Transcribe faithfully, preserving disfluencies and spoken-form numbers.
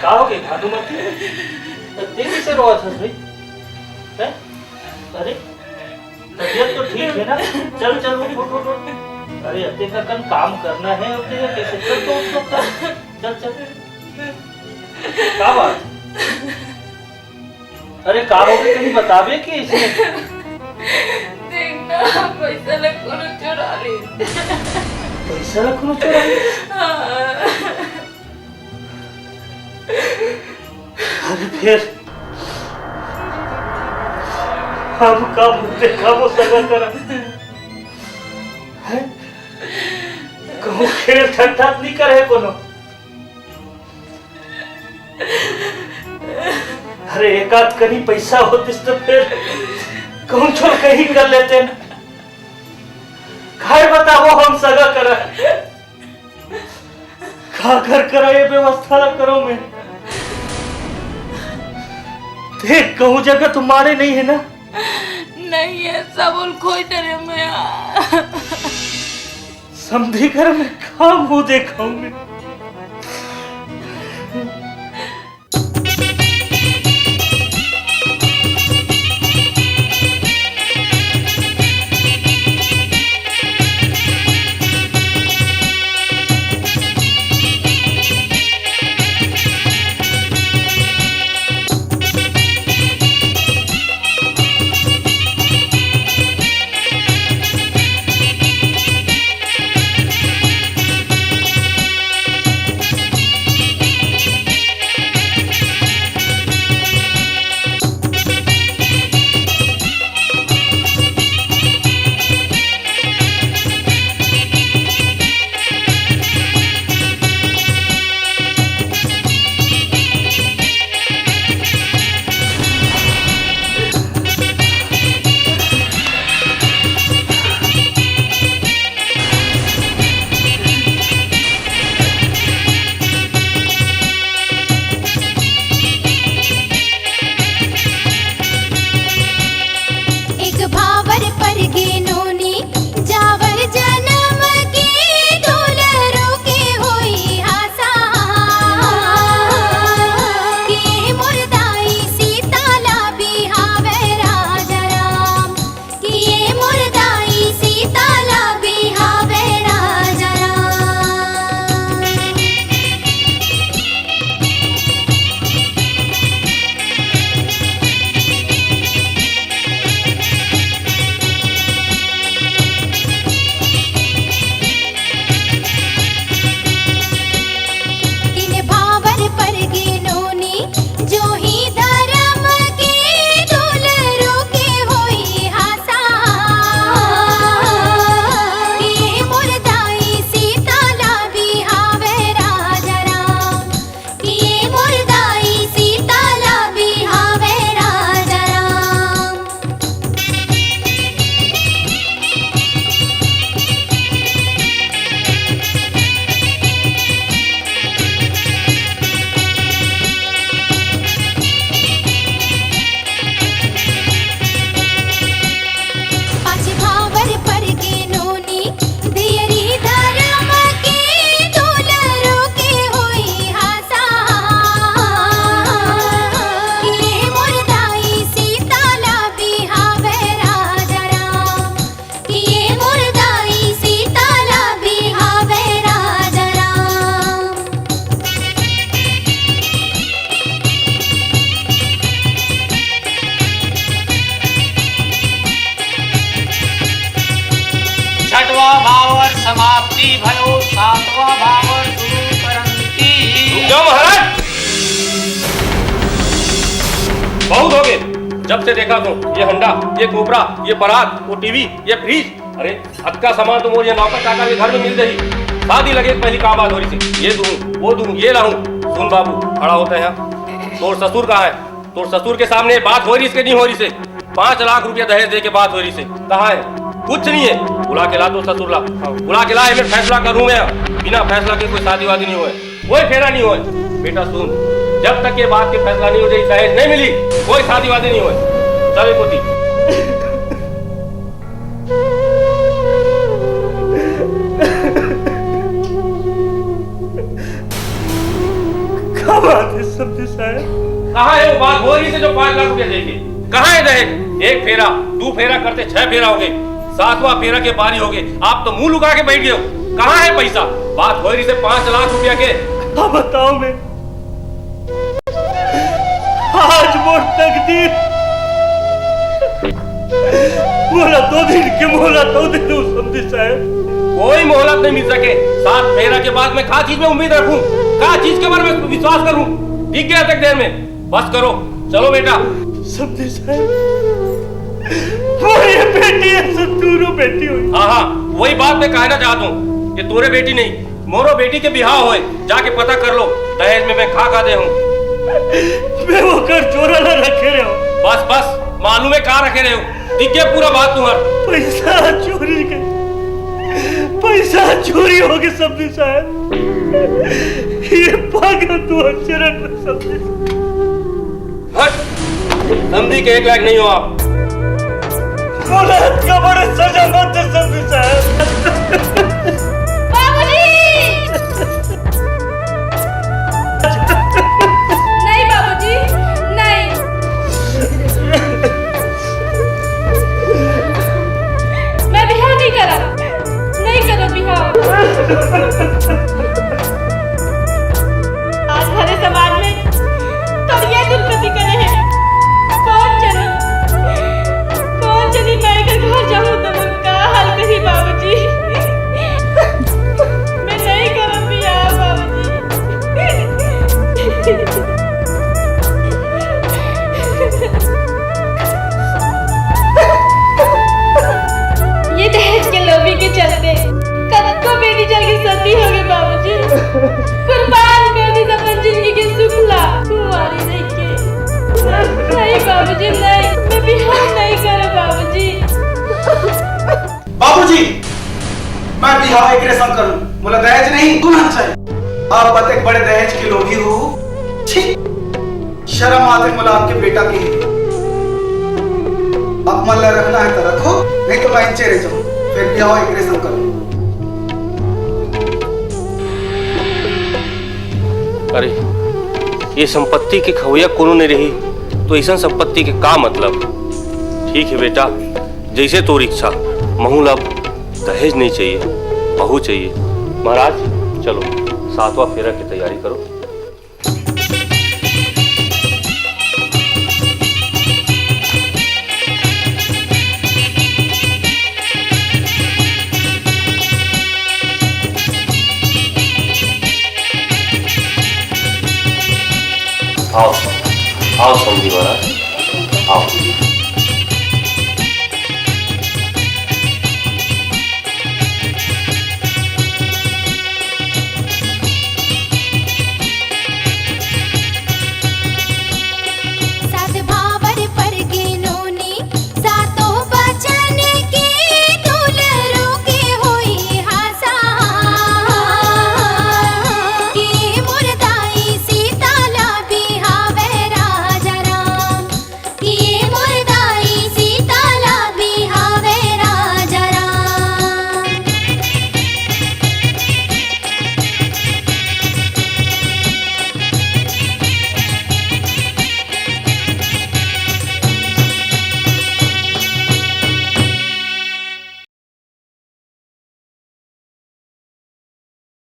का हो गे भानुमती? त तें कइसे रोवत हस भई? हैं? अरे, तबीयत तो ठीक हे ना? चल, चल, उठ, उठ, उठ, उठ। अरे, अतेक अकन काम करना हे, अउ तें कइसे? चल तो उठ, उठ, चल, चल, चल। का बात? अरे, का हो गे, कहीं बताबे कि अइसे? देख ना, पइसा ला कोनो चोरा ले। पइसा ला कोनो चोरा ले? हाँ। अरे फेर, अब का मुंह देखाबो सगा करा? हैं? कहूँ खेल ठट्ठा त नइ करे हे कोनो? अरे, एकाध कनी पइसा होतिस त फेर कहूँ चोरकही कर लेतेन। काय बताबो हम सगा करा? काकर करा ये व्यवस्था ला करंव मैं? देख, कहूँ जगा तो मारे नइ हे ना? नइ हे, सबो ल खोज डरेंव मैं। समधी करा मैं का मुंह देखाहूँ मैं? एक भांवर पर गे नोनी, जावर जनम के, डोलरो के होई हासा। के मोर दाई सीता ला बिहावे राजा राम, के मोर दाई सीता ला बिहावे राजा राम। तीन भांवर पर गे नोनी, जो ही धरम के, डोलरो के होई हासा। के मोर दाई सीता ला बिहावे राजा राम, के मोर दाई सीता ला बिहावे राजा राम। पाछे भांवर पर गे नोनी, देयरी धरम के, डोलरो के होई हासा। के मोर दाई सीता ला बिहावे राजा राम, के मोर दाई सीता ला बिहावे राजा राम। छठवां भांवर समाप्ति भयो, सातवां भांवर शुरू करंती। रुक जाओ महाराज, बहुत हो गे। जब से देखा तू, ये हंडा, ये कोपरा, ये परात, वो टीवी, ये फ्रिज, अरे, अतका सामान तो मोर ये नौकर चाकर के घर में मिल जाही। शादी लगे के पहिली का बात हो रहिस हे, ये दूँ, वो दूँ, ये लाऊँ। सुन बाबू, खड़ा होता है यहाँ। तोर ससुर कहाँ है? तोर ससुर के सामने बात हो रहिस हे कि नहीं हो रहिस हे? पाँच लाख रुपया दहेज दे के बात होय रहिसे, कहाँ हे? कुछ नहीं हे। बुला के ला तो ससुर ला, बुला के ला, एमे फैसला करूँ मैं। बिना फैसला के कोई शादी वादी नहीं होय, कोई फेरा नहीं होय। बेटा सुन, जब तक ये बात के फैसला नहीं हो जाही, दहेज नहीं मिलही, कोई शादी वादी नहीं होय। चल ए कोती। का बात हे समधी साहब? कहाँ हे वो बात होय रहिसे जो पाँच लाख रुपया देके? कहाँ हे दहेज? एक फेरा, दू फेरा करते छह फेरा होगे, सातवां फेरा के बारी होगे, आप तो मुंह लुका के बैठ गए हो। कहाँ हे पैसा? बात होय रहिसे पाँच लाख रुपया के। अब बताओ मैं, आज मोर तकदीर, मोला दो दिन के मोहलत दे दो समधी साहब। कोई मोहलत नहीं मिल सके। सात फेरा के बाद मैं का चीज में उम्मीद रखूं, का चीज के बारे में विश्वास करूं? दिख गया तक देर में। बस करो, चलो बेटा। समधी साहब, वो ये बेटी हे, सब दूनों बेटी होही। हाँ हाँ, वही बात मैं कहना चाहता हूँ कि तोरे बेटी नहीं, मोरो बेटी के बिहाव होय, जाके पता कर लो, दहेज में मैं का का दे हूँ। मैं वो कर चोरा ला रखे रहे हो। बस बस, मालूम हे का रखे रहे हो, दिख गया पूरा बात तुम्हार। पैसा चोरी के, पैसा चोरी होगे समधी साहब। ये पागल तू चरण में समधी। हट! समधी के एक लायक नहीं हो आप। गलत का बड़े सजा मत दे समधी साहब। बाबूजी! नहीं बाबूजी, नहीं। मैं बिहाव नहीं करा, नहीं करा बिहाव। आज भरे समाज में तोर ये दुर्गति करे हे। कौन जनी, कौन जनी मैं एकर घर जाहूं त मोर का हाल करही बाबूजी। मैं नहीं करब बियाह बाबूजी। ये दहेज के लोभी के चलते कतको बेटी चल के सती होगे बाबूजी। कुर्बान कर दिस अपन जिंदगी के सुख ला कुंवारी रह के। नहीं बाबूजी, नहीं, मैं बिहाव नहीं करब बाबूजी। बाबूजी, मैं बिहाव एकरे संग करूं, मोला दहेज नहीं, दुल्हन चाहिए। आप अतेक बड़े दहेज के लोभी हो, छी, शरम आथे मोला आपके बेटा के। आप मन ला रखना हे त रखो, नहीं तो मैं इंचे रह जाहूं, फेर बिहाव एकरे संग करूं। अरे, ये संपत्ति के खवैया कोनो नहीं रही, तो ऐसन संपत्ति के का मतलब? ठीक हे बेटा, जैसे तोर इच्छा, महू ला अब दहेज नहीं चाहिए, बहू चाहिए। महाराज, चलो, सातवां फेरा के तैयारी करो। आओ, आओ समधी महाराज, आओ।